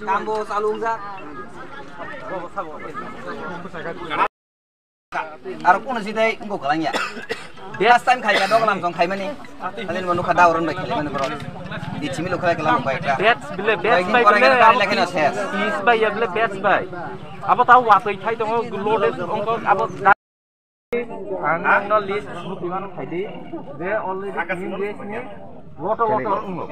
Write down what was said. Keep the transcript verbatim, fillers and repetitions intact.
Kambo salungjak. Aro kuno sidai wngkha kwlangya. Last time khaika dok lam song khaimani. Khalin manu kha daurun bai khaimani bro. Di chimi lo khala kala bai ka. Bets bile, bets bai bile. Kari lekhe na ses. Is bai ya bile, bets bai. Abo ta watoi thai tongo, loaded ongko abo. Ang nangno list bukuman khaidi. Je already in race ni loto loto wngo.